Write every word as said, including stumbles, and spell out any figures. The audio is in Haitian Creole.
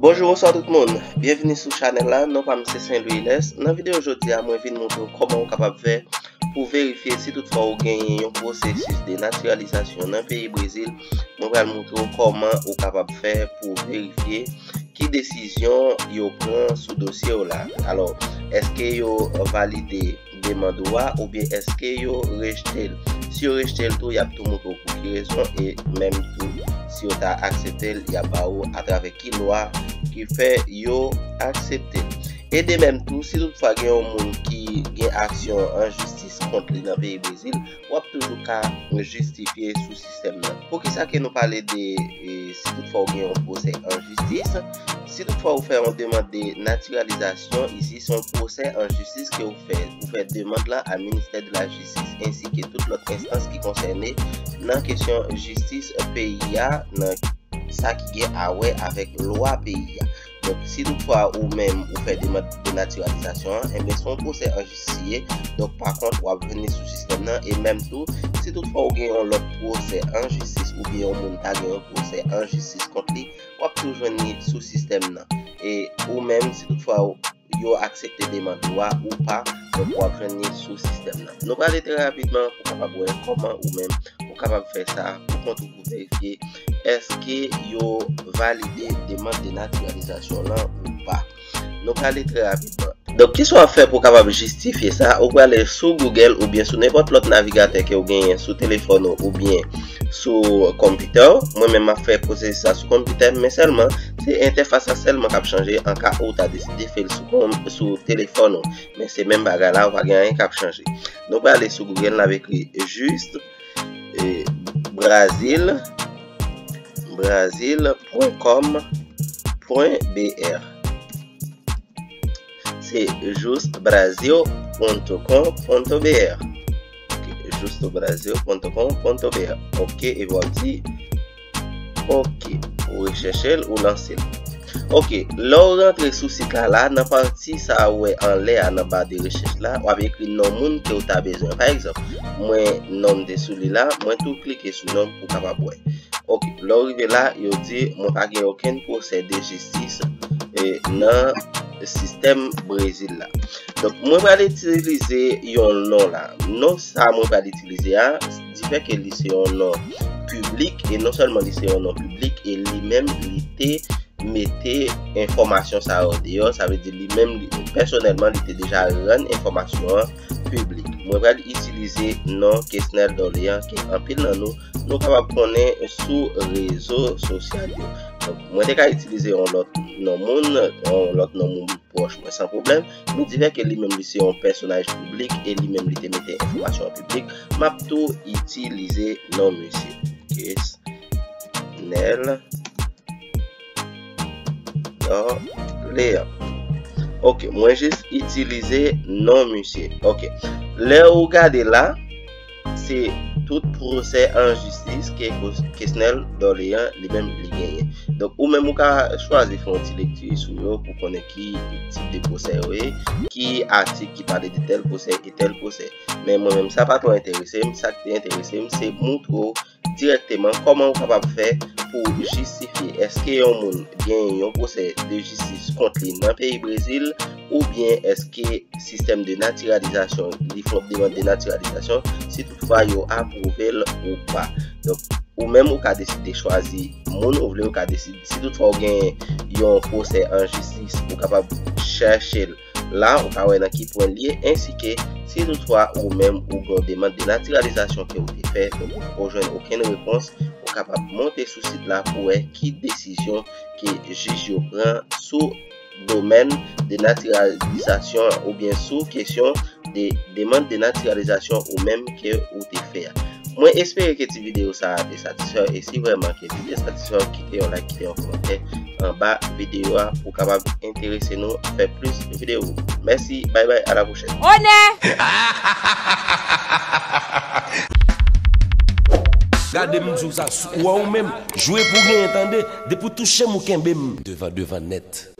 Bonjou, bonswa tout moun. Byenvini sou chanèl la. Non pa m se Saint Louis Lès. Nan videyo jodi a, mwen vin montre w kòman ou kapab fè pou verifye si toutfwa ou genyen yon pwosesis de natiralizasyon nan peyi Brezil. Mwen pral montre w kòman ou kapab fè pou verifye ki desizyon yo pran sou dosye w la. Alò, èske yo valide demann ou a oubyen èske yo rejte l? Si yo rejte l tou, y ap tou montre w pou ki rezon e menm tou si yo ta aksepte l, y ap ba ou atravè ki lwa ki fè yo aksepte l. E de menm tou, si toutfwa gen yon moun ki gen aksyon an jistis kont li nan peyi Brezil, w ap toujou ka jistifye sou sistèm nan. Poukisa ke nou pale de, e, si toutfwa ou gen yon pwosè an jistis? Si toutfwa ou fè yon demann de natiralizasyon isi, se yon pwosè an jistis ke ou fè. Ou fè demann lan a Ministè de la Jistis ensi ke tout lòt enstans ki konsène nan kesyon jistis peyi a, nan sa ki gen a wè avèk lwa peyi a. Donk, si toutfwa ou menm ou fè demann de natiralizasyon an, enben, se yon pwosè an jistis li ye. Donk, pa kont, w ap jwenn li sou sistèm nan. E menm tou, si toutfwa ou gen yon lòt pwosè an jistis oubyen yon moun ta gen yon pwosè an jistis kont li, w ap tou jwenn li sou sistèm nan. E ou menm, si toutfwa ou, yo aksepte demann ou a ou pa, donk, w ap jwenn li sou sistèm nan. Nou prale trè rapidman pou kapab wè kòman ou menm ou kapab fè sa pou kont ou pou verifye èske yo valide demann de natiralizasyon lan ou pa. Nou prale trè rapidman. Donk, kisa w ap fè pou w kapab jistifye sa? Ou prale sou Google oubyen sou nenpòt lòt navigatè ke w genyen sou telefòn ou oubyen sou konpitè w. Mwen menm, m ap fè pwosesis sa sou konpitè m, men sèlman, se entèfas la sèlman k ap chanje an ka ou ta deside fè l sou konm-, sou telefòn ou. Men se menm bagay la, ou pa gen anyen k ap chanje. Nou prale sou Google, n ap ekri Juste, e, Brazil, brazil pwen kòm pwen B R. Se juste brasil ponto com ponto B R. Ok, juste brasil ponto com ponto B R. Ok, epi w ap di, ok, ou rechèche l, ou lanse l. Ok, lè w rantre sou sit la, la, nan pati sa a ou wè anlè a, nan ba de rechèch la, w ap ekri non moun ke w ta bezwen. Pa egzanp, mwen, non m te sou li la, mwen tou klike sou non m pou w kapab wè. Ok, lè w rive la, yo di mwen pa gen okenn pwosè de jistis, e, nan sistèm Brezil la. Donk, mwen pral itilize yon non la. Non sa mwen pral itilize a, difè ke li se yon non piblik, e non sèlman li se yon non piblik, e li menm li te mete enfòmasyon sa yo deyò, sa vle di li menm, li, pèsonèlman, li te deja rann enfòmasyon an piblik. Mwen pral itilize non Kesnel Dorlean, ke anpil nan nou, nou kapab konnen sou rezo sosyal yo. Donk, mwen te ka itilize yon lòt non moun, yon lòt non moun pwòch mwen san pwoblèm, men difè ke li menm li se yon pèsonaj piblik e li menm li te mete enfòmasyon an piblik, m ap tou itilize non misye. Kesnel Dorlean. Ok, mwen jis itilize non misye. Ok. Lè ou gade la, se tout pwosè an jistis ke Kos-, Kesnel Dorlean li menm li genyen. Donk, ou menm ou ka chwazi fè yon ti lekti sou yo pou konnen ki tip de pwosè yo ye, ki atik ki pale de tèl pwosè e tèl pwosè. Men mwen menm, sa pa twò enterese m. Sa k te enterese m, se montre w dirèkteman kòman ou kapab fè pou jistifye èske yon moun gen yon pwosè de jistis kont li nan peyi Brezil, oubyen èske sistèm de natiralizasyon, li fè yon demann de natiralizasyon, si toutfwa yo apwouve l ou pa. Donk, ou menm ou ka deside chwazi moun ou vle, ou ka deside, si toutfwa ou gen yon pwosè an jistis, ou kapab chèche l la, ou ka wè nan ki pwen l ye, ensi ke si toutfwa ou menm ou gen yon demann de natiralizasyon ke ou te fè, men ou poko jwenn okenn repons, ou kapab monte sou sit la pou wè ki desizyon ke jij yo pran sou domèn de natiralizasyon oubyen sou kesyon de demann de natiralizasyon ou menm ke ou te fè a. Mwen espere ke ti videyo sa a te satisfè w, e si vrèman ke li te satisfè w, kite yon like, kite yon kòmantè anba videyo a pou kapab enterese nou fè plis videyo. Mèsi, bay bay, a la pwochèn. Onè! Gade m di w sa, ou wè ou menm, jwe pou genyen tande, depi w touche m ou kenbe m. Devan, devan nèt.